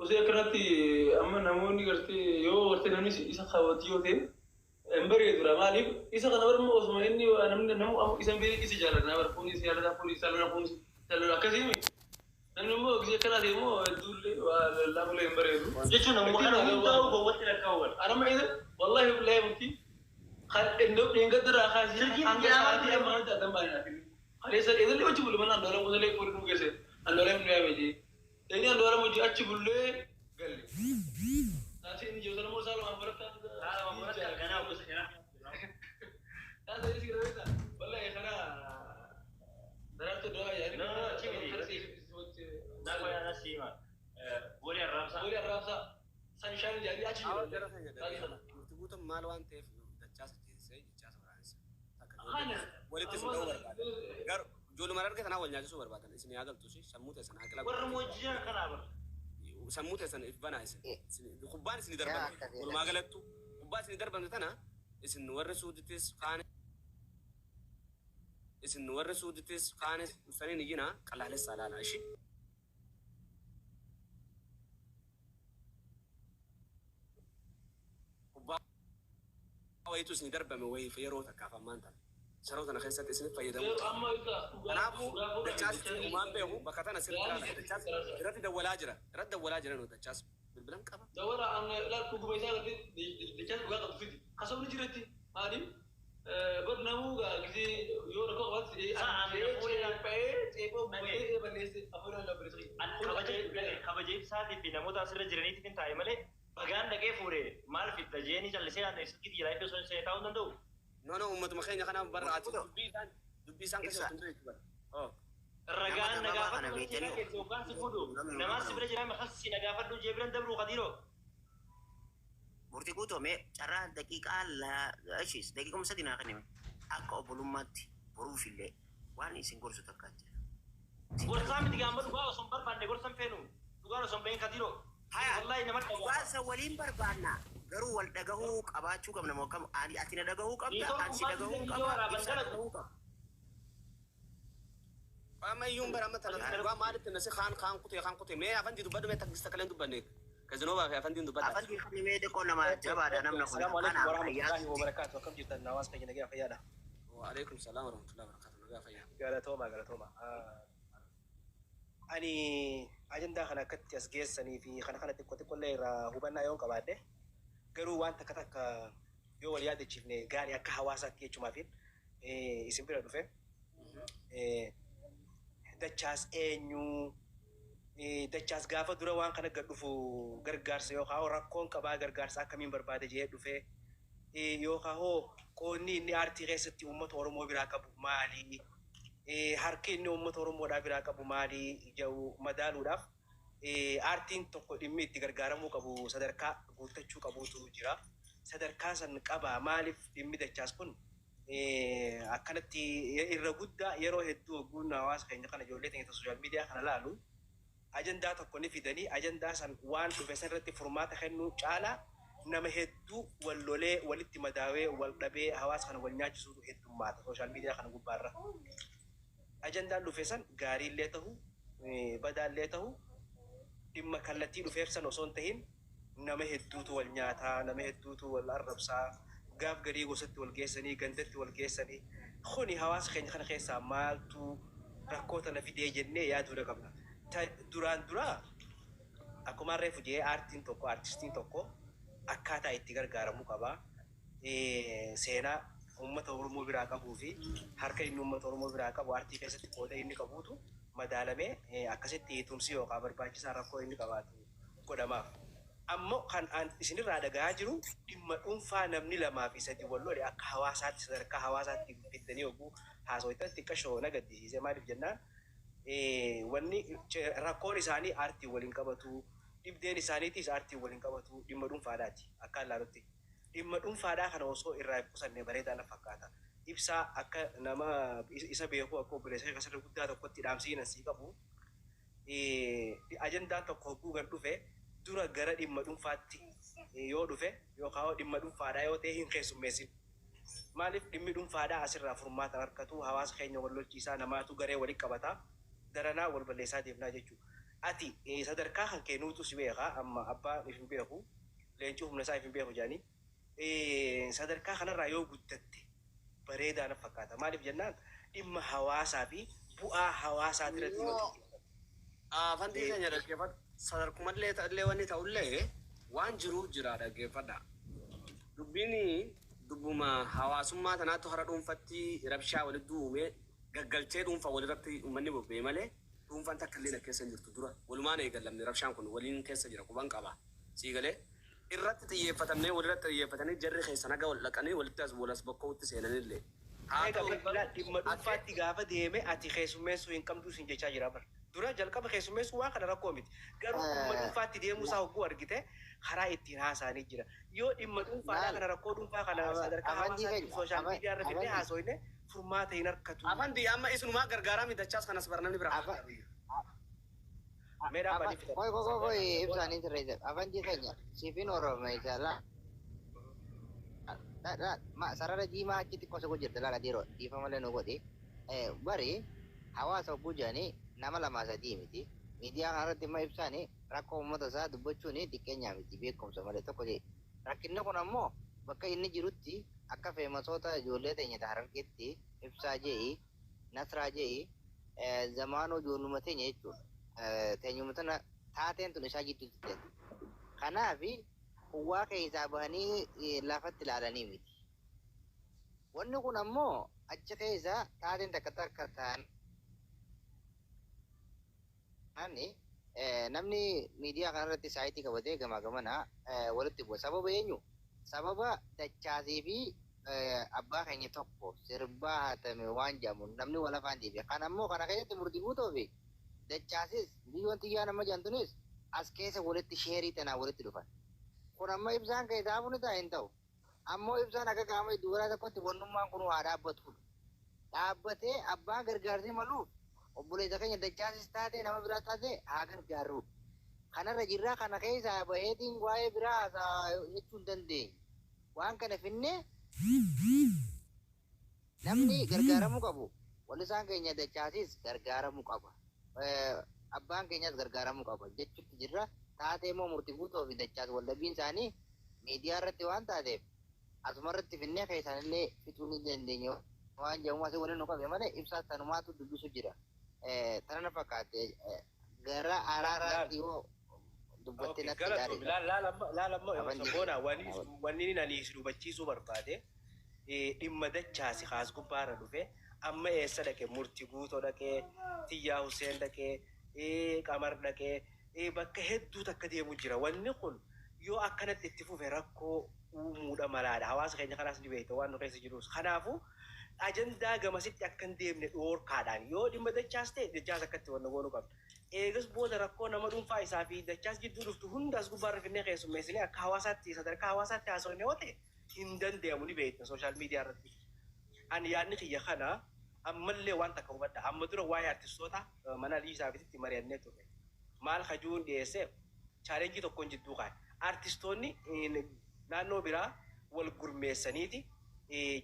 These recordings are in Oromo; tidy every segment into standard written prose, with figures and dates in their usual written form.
Osoo akkanatti amma namoonni gartee yoo gartee namni isa kabaju yoo ta'e hin bareedudha. Maaliif isa kana barma osuma inni namni namu isa hin beekne isa jaalata bara foon isa jaalata, foon isa lola, foon isa lola akkasii miti. Namni immoo gisee akkanaa ta'e immoo hedduullee waa lallaafulee hin bareedu. Jechuun namuma kana hundaa'u gowwatti lakkaa'u. Anama isa wallahi billahi murtii kan dheengaddarraa kaasee Silkiin hanga jedhama sa'aatii ture. amma kanatti addan baanee naaf hin. Kaleessa eegallee achi bulle mana Andu'aalam gosalee fuudhee nu geesse. Andu'aalam nu yaame jee. Inni Andu'aalam hojii achi bullee galle. Taasii inni jiru sana immoo saala waan barattaa. Saala waan barattaa ganaa gosa jedhama. Taasii inni sigira beektaa? Wallahi karaa daraartuu du'aa yaadni. No, no, achi miti. Naaf yaada siima. Boolii arraabsaa. Boolii arraabsaa. Sanshaan jedhanii achi Awwa jiru. jara keenya Taasii sana. murti guutuun maal waan ta'eef dachaas ajjeesee jechaas waraanessa. Takka Kana. walitti isin dha'uu barbaada. Garuu ijoolluma arge tanaa wal nyaachisuu barbaadan isin yaa galtu shi sammuu teessan haa qila. Warra moojjii kanaa bara. Sammuu teessan if banaa isin. Kubbaan isin darbamte walumaa galattu kubbaa isin darbamte tana isin warri suudittis kaan isin warri suudittis kaanis saniin iyyina qalaalessaa laala ishi. Kubbaa wayitu isin darbame wayiif yeroo takkaaf ammaan tana. Saroo tana keessatti isin fayyadamuu. Amma isa Kanaafuu dachaas uumaan beeku bakka tana sirriitti ilaala. Dachaas irratti dawwalaa jira. Irratti dawwalaa jira nu dachaas bilbilan qaba. Dawwala an laal dhuguma isaa gartee dachaan dhugaa qabdu fidi. Kasabni jiratti maaliif bar namuu gisee yoo rakkoo qabaate ceephee ceephoo bu'ee balleesse afurii balleesse. Kabaja ibsaatii fi namoota asirra jiraniitiif hin taa'e malee bagaan dhaqee fuudhe maal fidda jeeni callisee aan silkii xiyyaraa iddoo osoo hin seene taa'uu hin danda'u. No no, uummatuma keenya kanaaf barra ati dubbii isaan keessa hin beektu bara. Oh. Ragaan na Nama gaafadhu kana mana beektanii keessa yookaan si fuudhu namaas si bira jiraa maqas si na gaafadhu jee biran dabruu kadiiroo. Murtii guutuu mee carraa daqiiqaa ishis daqiiquma 3 naa kennime akka obbolummaatti boruufillee waan isin gorsu takka jira. Gorsaa miti gaamba dhugaa osoo hin barbaanne gorsa hin feenu dhugaan osoo hin bahin kadiiroo. Haya, Wallahi nama dhaga'a. dhugaa isa waliin barbaanna garuu wal dhagahuu qabaachuu qabna moo akkam ani ati na dhagahuu qabda Niitoon an si gubbaa dhagahuu viidiyoo qaba waraaban ibsaa dalagu. dhagahuu qaba. Amma iyyuun bara amma tana dhugaa maalitti nasi kaan kaan kutee kaan kutee mee afaan dubbadhu mee takkista kaleen dubbanne kazinoo fi afaan dubbadha. Afaan kennimee xiqqoo nama jabaadha namna kun Assalamu alaikum kanaaf warahmatullahi ayyaatu. wabarakatuh. Akkam jirtan hawaasa keenya nagaa fayyaadha. Waalaikum salaam warahmatullahi wabarakatuh. Nagaa fayyaa. Galatooma galatooma. Ani ajandaa kana akkatti as geessanii fi kana kana xiqqoo xiqqoollee irraa hubannaa yoon qabaadhe garuu waan takka takka yoo wal yaadachiifne gaarii akka hawaasaatti jechumaafin isin bira dhufe. Dachaas eenyu dachaas gaafa dura waan kana gad dhufu gargaarsa yookaan rakkoon qabaa gargaarsa akkamiin barbaade jedhee dhufe yookaan hoo qoonni inni aartii keessatti uummata Oromoo biraa qabu maali? Harki inni uummata Oromoodhaa biraa qabu maali? Jedhu madaaluudhaaf aartiin tokko dhimmi itti gargaaramuu qabu sadarkaa guuttachuu qabuutu jira. Sadarkaa san qaba maaliif dhimmi dachaas kun akkanatti irra guddaa yeroo hedduu hogguun hawaasa keenya kana ijoollee teenya social media kana laalu ajandaa tokko ni fidanii ajandaa san waan dhufe san irratti furmaata kennuu caalaa nama hedduu wal lolee walitti madaawee wal dhabee hawaasa kana wal nyaachisuutu heddummaata social media kana gubbaarra. Ajandaan dhufe san gaariillee ta'u badaallee ta'u dhimma kallattii dhufeef san osoo hin tahin nama hedduutu wal nyaataa nama hedduutu wal arrabsaa gaaf garii gosatti wal geessanii gandatti wal geessanii kuni hawaasa keenya kana keessaa maaltu rakkoo tana fidee jennee yaaduudha qabna. Duraan duraa akkuma reefu jee aartiin tokko aartistiin tokko akkaataa itti gargaaramuu qaba. Seenaa uummata Oromoo biraa qabuu fi harka inni uummata Oromoo biraa qabu aartii keessatti qooda inni qabuutu madaalamee akkasitti tumsi yookaan barbaachisaa rakkoo inni qabaatu godhamaaf. Ammoo kan an isinirraa dhagahaa jiru dhimma dhuunfaa namni 2 fi 3 wal lole akka hawaasaatti sadarkaa hawaasaatti fiddanii hogguu haasawaitan xiqqashoo na gaddisiise maaliif jennaan wanni rakkoon isaanii aartiin waliin qabatu dhibdeen isaaniitis aartiin waliin qabatu dhimma dhuunfaadhaati akka ilaalutti. Dhimma dhuunfaadhaa kana osoo irraa hin qusanne bareedaa na fakkaata. Ibsaa akka nama isa beeku akka obboleessa keessa guddaa tokkotti dhaamsii sii qabu ajandaan tokko hogguu gad dhufe dura gara dhimma dhuunfaatti yoo dhufe yookaan dhimma dhuunfaadhaa yoo ta'e hin keessummeessin. Maaliif dhimmi dhuunfaadhaa asirraa furmaata harkatu hawaasa keenya wal lolchiisaa namaatu garee walitti qabata daranaa wal balleessaa deemnaa jechuudha. Ati sadarkaa kan kennuutu si beekaa, amma abbaa if hin beeku, leencii humna isaa if hin beeku jedhanii, sadarkaa kanarraa yoo guddatte bareedaa na fakkaata. Maaliif jennaan, dhimma hawaasaa fi bu'aa hawaasaa irratti yoo xiyyeeffate. Afantii keenya dhaggeeffadhu. Sadarkumallee ta'ellee, wanni ta'ullee waan jiruuf jira, dhaggeeffadha. Dubbiin dubbuma hawaasummaa tanaatu hara dhuunfatti rabshaa walitti uumee gaggalchee dhuunfaa walirratti uummanni bobba'e malee, dhuunfaan takka illee keessa hin jirtu. Dura walumaan eegallamne, rabshaan kun waliin keessa jira, quban qaba. Sii galee, irratti xiyyeeffatamnee, walirratti xiyyeeffatanii, jarri keessa naga wal dhaqanii walitti as walas bokka'utti seenanillee. Haa Egaa ta'u bilbilaa dhimma dhuunfaatti gaafa deeme ati keessummeessuu hin qabdu sin jechaa jira bara. Dura jalqaba keessummeessuu waan kana rakkoo miti. Garuu dhimma dhuunfaatti deemuu isaa hogguu argite karaa ittiin haasa'anii jira. Yoo dhimma dhuunfaadhaa Maal? kana, rakkoo dhuunfaa kana sadarkaa Afantii hawaasaatti keenya social media irra fidnee afantii haasoyne furmaata hin argatu. Afandi amma isunumaa gargaaraa midachaas kanas bara namni biraa. Mee dhaabbanii fitan. Qoy, qoy, qoy, qoy, ibsaanii sirreessa. Afantii keenya siifin oromeessa la. Ma sarara diimaa achitti qosa jirta laala, dhiiroo dhiifama malee nu godhi. Bari hawaasa hogguu jedhanii nama lamaa sadii miti. Miidiyaa kanarratti immoo ibsaanii rakkoo uummata isaa dubbachuun xiqqeenyaa miti, beekumsa malee tokko jedhe. Rakkinni kun ammoo bakka inni jirutti akka famousoota ijoollee teenya Harargeetti ibsaa je'i, Nasraa je'i, zamaanoo ijoolluma teenya jechuudha. Teenyuma tana taateen tun isaa jidduutti ta'e. Kanaafi quwwaa keessaa bahanii lafatti ilaalanii miti. Wanni kun ammoo achi keessa taateen takka takka ta'an namni miidiyaa kanarratti saayitii qabatee gamaa gamanaa walitti bu'a. Sababa eenyu? Sababa dachaasii fi abbaa keenya tokko sirbaa hatame waan jedhamu namni wal afaan deebi'a. Kan ammoo kana keessatti murtii guutuu fi dachaasis biyyoon xiyyaa nama jedhamtunis as keessa walitti sheerii tanaa walitti dhufan. Kun amma ibsaan keessaa ni ta'a hin ta'u. Ammoo ibsaan akka qaama dubaraa tokkotti wannummaan kun haa dhaabbatudha. Dhaabbatee abbaan gargaarsii maluuf obboleessa keenya dachaasis taate nama biraa taate haa gargaarru. Kanarra jirraa kana keessaa baheetiin waa'ee biraa haasaa jechuu hin dandeenye. Waan kana finnee namni gargaaramuu qabu. Wallisaan keenya dachaasis gargaaramuu qaba. Abbaan keenyas gargaaramuu qaba jechuutti jirra. Taatee immoo murtii guutuu fi dachaas waldhabiin isaanii miidiyaa irratti waan taateef asuma irratti finnee keessaan illee fixuu ni dandeenya. Waan jedhamu asii waliin nu qabe malee ibsaa sanumaatu dubbisu jira. Tana na fakkaate, gara araaraatti yoo dubbattee natti gaariidha. Laal amma Afaan sabboona, wanni ani isin hubachiisuu barbaade, dhimma dachaasi kaas gubbaarra dhufe amma eessa dhaqe? Murtii guutoo dhaqee, Tiyyaa Huseen dhaqee, Qamar dhaqee, bakka hedduu takka deemu jira. Wanni kun yoo akkanatti itti fufe rakkoo uumuudha malaadha. Hawaasa keenya kanaas ni beekta waan nu keessa jirus. Kanaafuu ajandaa gamasitti akka hin deemne dhoorkaadhaan yoo dhimma dachaas ta'e dachaas akkatti wanna goonuu qabna. Eegas booda rakkoo nama dhuunfaa isaa fi dachaas jidduu dhuftu hundaas gubbaarra finnee keessummeessinee akka hawaasaatti, sadarkaa hawaasaatti haasofne yoo ta'e hin danda'amu, ni beekna social media irratti. Ani yaadni kiyya kana ammallee waan takka hubadha. Amma dura waa'ee artistoota mana Alii Isaafititti mari'annee turre. Maal kajuun dhiyeessee challenge tokkoon jidduu kaa'e. Artistoonni naannoo biraa wal gurmeessaniiti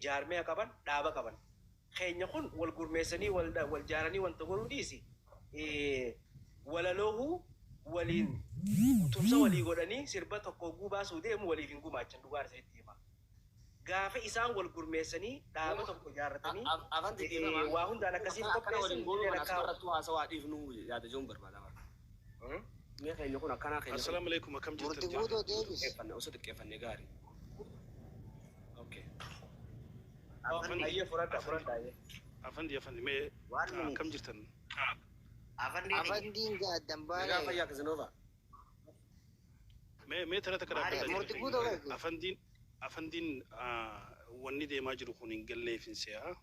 jaarmee qaban, dhaaba qaban. Keenya kun wal gurmeessanii wal jaaranii wanta godhuu dhiisi. Walaloohuu waliin tumsa walii godhanii sirba tokko hogguu baasuu deemu waliif hin gumaachan, dhugaa isinitti hima. Gaafa isaan wal gurmeessanii dhaaba tokko ijaarratanii Afaan xixiqqaa waa hundaan akkasiif akkana qopheessan waliin goonuu illee kana lakkaa'u. asirrattuu haasawaa dhiifnuu yaada jiruun barbaada. Mee keenya kun akkanaa keenya kun Assalaamu alaikum, akkam Murtii jirtan? guutuu deebis. xiqqeeffanne, osoo xiqqeeffanne gaarii. Okay. Ayyee, fudhadha, fudhadha, ayyee. Afandi, afandi, mee Waan minute. akkam jirtan? Afandi keenya. Afantiin gaaddan Nagaa baane. fayyaa Kizinova. Mee tana takka Maali? dhaabbataa Murtii jirtan. guutuu beeku. Afandiin wanni deemaa jiru kun hin galleef hin se'a.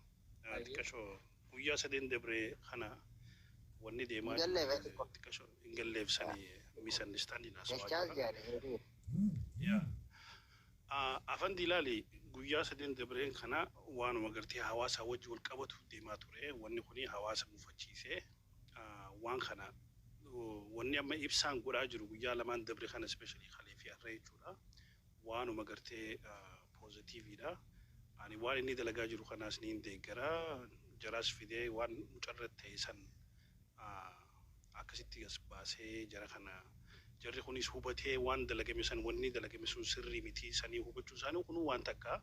Xiqqashoo guyyaa sadeen dabree kana wanni deemaa Hin galleef, jiru xiqqoo. xiqqashoo hin galleef, sanii misunderstanding haasawaa Dachaas jira. jaale. Yaa. Afandi, ilaali, guyyaa sadeen dabreen kana waanuma gartee hawaasa wajji wal qabatu deemaa ture. Wanni kuni hawaasa mufachiisee waan kana wanni amma ibsaan godhaa jiru guyyaa lamaan dabre kana, especially kalee fi harree jechuudha. Waanuma gartee positiveiidha. Ani waan inni dalagaa jiru kanaas ni deeggara. Jaraas fidee waan mucarra ta'e san Akkasitti as baasee jara kana jarri kunis hubatee waan dalagame san, wanni dalagame sun sirrii miti sanii hubachuu isaanii kun waan takka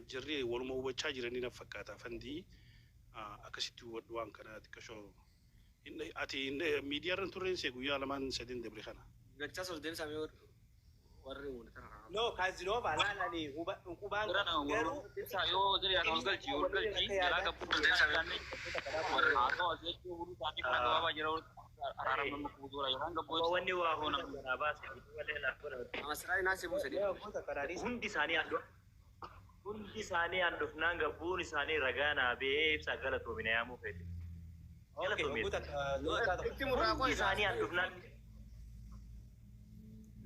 jarri waluma hubachaa jiranii na fakkaata. Fandii akkasitti hubadhu waan kana xiqqashoo. Ati miidiyaa irra turreen see guyyaa lamaan sadeen dabre kana. Dachaas ol deebisaa mee warri mul'atan. No, Kazinova laalanii qubaan garuu Ibsaa yoo jira ol galchi ol galchi jalaa qabu haasoo as jechuu hundi isaanii kana gabaabaa jira araaramni kuutuura yookaan gabboo Wanni waa hunda kanaa baase malee laaf godha. Masirraa naasii buuse. Hundi isaanii handhu hundi isaanii handhufnaan gabbuun isaanii ragaa naa bee ibsaa galatoomina yaamuu feete. Itti murraa Hundi isaanii handhufnaan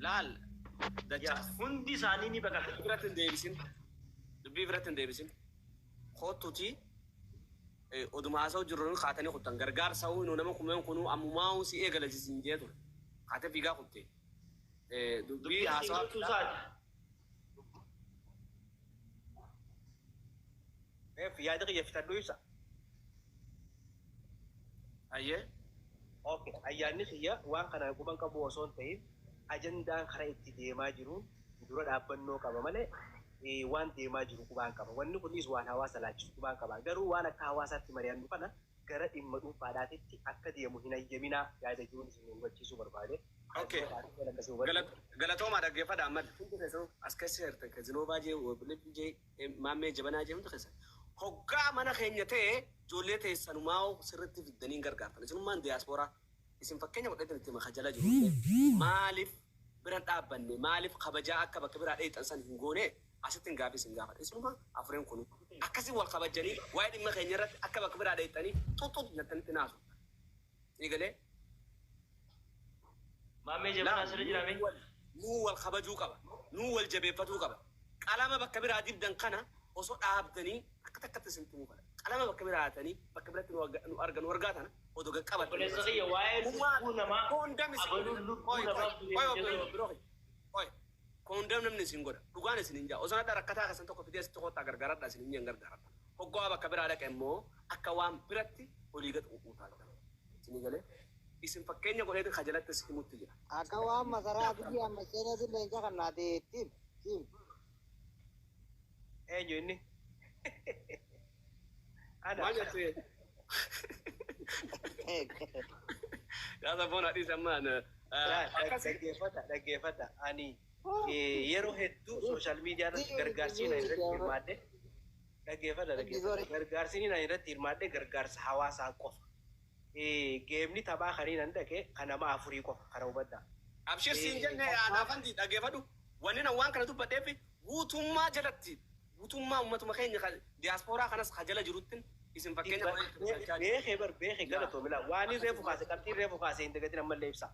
Laal. Dachaas. Hundi isaanii ni baqatu. Biratti hin deebisin. Dubbii biratti hin deebisin. Kottuti oduma haasa'u jirru kaatanii kuttan gargaarsa nu nama kumeen kunuu ammumaa si eegalasiisin jee ture. Kaatee fiigaa kutte. Dubbii haasawaa. Yaada kiyya fitadhu ibsa. Ayyee. Okay, ayyaanni kiyya waan kana quban qabu osoo hin ta'in ajandaan karaa itti deemaa jiru dura dhaabbannoo qaba malee waan deemaa jiru qubaan qaba. Wanni kunis waan hawaasa laachisu qubaan qaba. Garuu waan akka hawaasaatti mari'annu kana gara dhimma dhuunfaadhaatitti akka deemu hin hayyaminaa yaada jiruun isin hubachiisuu barbaade. Okay. Galatoomaa dhaggeeffadha amma. Hundi keessanuu as keessa jirtan Kazinoovaa jee, Obboleettii jee, Maammee Jabanaa jee hundi keessan. Hoggaa mana keenya ta'e ijoollee teessanumaa sirriitti fiddanii hin gargaartan. Isinummaan diyaaspooraa isin fakkeenya godhatan itti makajala jiru. Maaliif bira dhaabbanne, maaliif kabajaa akka bakka biraa dheexan san hin goone asitti hin gaafii isin gaafadha. Isinuma afureen kun akkasii wal kabajanii waa'ee dhimma keenya irratti akka bakka biraa dheexanii xuxux jettanitti naasu. Eegalee. Maammee Jabanaa asirra jiraame. Nuu wal kabajuu qaba. Nuu wal jabeeffatuu qaba. Qalama bakka biraa dibdan kana osoo dhaabdanii akka takkatti isin tumuu qaba. Qalama bakka biraa haatanii bakka biratti nu argan nu argaa tana odoo qaqqabatan. Obboleessa kiyya waa'ee lubbuu namaa abaluun lubbuu namaa Koondam namni isin godha. Dhugaan isin hin jaa. Osoo nadhaa rakkataa keessan tokko fidee asitti kottaa gargaaradhaa isin hin gargaaradha. Hoggaa bakka biraa dhaqa immoo akka waan biratti olii gad utaaltan. Isin galee isin fakkeenya godheeti kajalatti isin himutti jira. Akka waan masaraa biyya amma seenaa leenca kan naate tiim tiim. Eenyu inni? Maal jettee? Yaa sabboon hadhiis amma. Dhaggeeffadha dhaggeeffadha. Ani yeroo hedduu sooshaal miidiyaa irratti gargaarsi inni irratti hirmaadhe dhaggeeffadha dhaggeeffadha. Gargaarsi inni irratti hirmaadhe gargaarsa hawaasaa qofa. Geemni taphaa kan inni dhaqe kan nama afurii qofa kana hubadhaa. Abshir siin jenne anaafan dhaggeeffadhu. Wanni na waan kana dubbadheef guutummaa jalatti guutummaa uummatuma keenya diyaaspooraa kanas jala jirutti isin fakkeenya beekee bar beekee galatoomila waan reefu kaase qabxiin reefu kaase hin dagatin ammallee ibsa.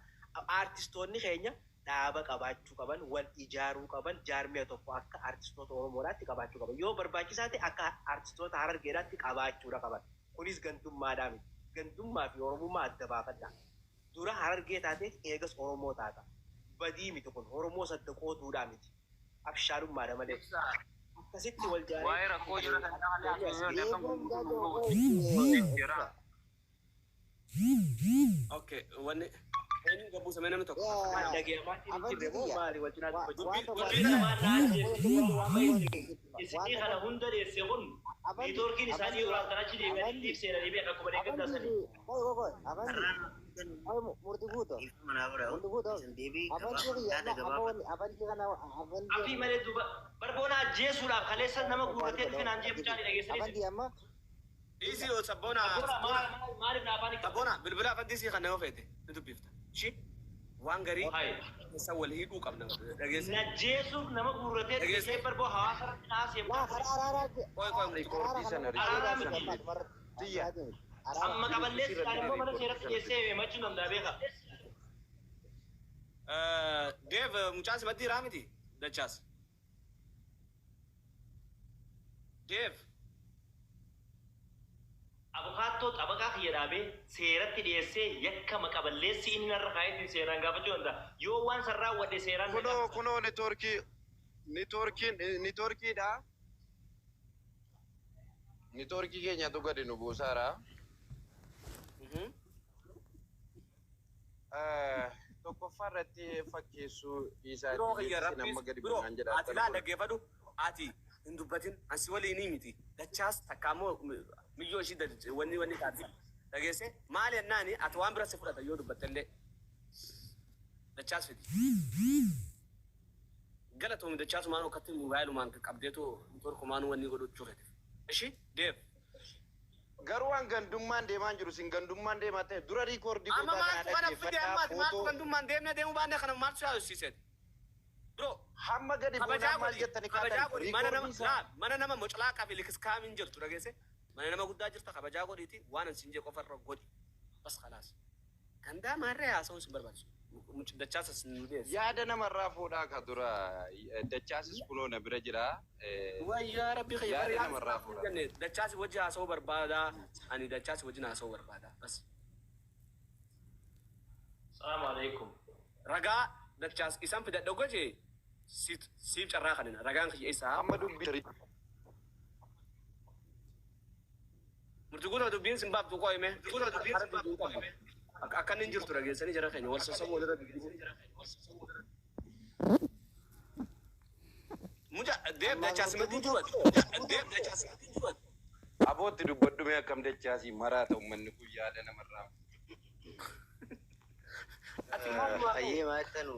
Aartistoonni keenya dhaaba qabaachuu qaban, wal ijaaruu qaban, jaarmiya tokko akka aartistoota Oromoodhaatti qabaachuu qaban. Yoo barbaachisaa ta'e akka aartistoota Harargeedhaatti qabaachuudha qaban. Kunis gandummaadhaa miti. Gandummaa fi Oromummaa adda baafadha. Dura Harargee taateef eegas Oromoo taata. Badii miti kun Oromoo sadda qootuudhaa miti. Abshaalummaadha malee. Akkasitti wal jaaree. Waa'ee rakkoo jira kan Okay, wanni eenyu gabbuu samee namni tokko. Dhaggeeffamaatiin hin jirre moo maali wal cinaa dubbachuu? Isinii kana hunda dheesse kun neetwoorkiin isaanii yeroo halkan achi deemanii ibseenanii beeka akkuma deeggartaa sanii. Murti guuto. Afii malee duuba barboona ajjeesuudhaaf kaleessa nama guurratee dhufe naan jee mucaan dhageessanii. Dhiisii yoo sabboona. Maaliif na afaan Sabboona bilbila afaan dhiisii kan nama feete ni dubbifta. Shi waan garii keessa wal hidhuu qabna. Dhageesse. Najjeesuuf nama guurratee dhufe barboo hawaasa irratti naasee. Qoy qoy. Amma qaballee silaan immoo mana seeratti geessee himachuu danda'a beeka. Dev mucaan simatti hiraa miti dachaas. Dev. Abukaattoo xabaqaa kiyya dhaabee seeratti dhiyeessee yakka maqaballeessi inni narra kaayetiin seeraan gaafachuu danda'a. Yoo waan san raawwadhe seeraan. Kunoo kunoo neetwoorkii neetwoorkiin neetwoorkiidha. Neetwoorkii keenyatu gadi nu buusaara. Tokkoffaa irratti fakkeessuu dhiisaa Biroo kiyya jechi rabbiis nama gadi biroo bu'aan jedha. ati laa dhaggeeffadhu, ati hin dubbatin, ansi waliin miti. Dachaas takka ammoo miyyoo ishii wanni taati dhageesse maali jennaani, ati waan bira si fudhata yoo dubbatte illee. Dachaas fidi. Galatoomi. Dachaasumaan akkatti moobaayilumaan qabdeetu torkumaan wanni godhachuu feete. Ishi deef. Garuu waan gandummaan deemaa jiru, sin gandummaan deemaa ta'e dura record Amma gurbaa maaltu kanaa kana fide? dhaggeeffadhaa. Amma ati maaltu Footoo gandummaan deemnee deemuu baanne kana maaltu yaadsiiseet? Bro, hamma gadi kabajaa buunaan maal godhi, jettanii kabajaa kaatan godhi. Mana nama record isaa laa, mana nama mocolaaqaa fi likiskaamiin jirtu dhageesse, mana nama guddaa jirta, kabajaa godhiiti waan an siin jee qofarra godhi. Bas, khalaas. Gandaa maarree haasa'uun sin barbaachisu. Dachaasas nu dhiyeessi. Yaada namarraa fuudhaa ka dura dachaasis kunoo na bira jira. Wayyaa rabbii kiyya, Yaada bari namarraa fuudhaa. jenne dachaasi wajji haasa'uu barbaadaa, ani dachaasi wajjin haasa'uu barbaadaa bas. Salaamu alaikum. Ragaa dachaas isaan fidadhe goje siif carraa kanina ragaan kiyya isaa. Amma dubbii Murtii guutuu dubbiin sin baaftu qo'ime. Akka inni hin jirtu dhageessanii jara keenya wal sassabu walirra dubbisu. Muca deef dachaas maddii dubbatu. Deef dachaas maddii dubbatu. Abootti dubbadhu mee, akkam dachaasii maraata uummanni kun yaada namarraa. Ati maaluma Ayyee, maal tanu?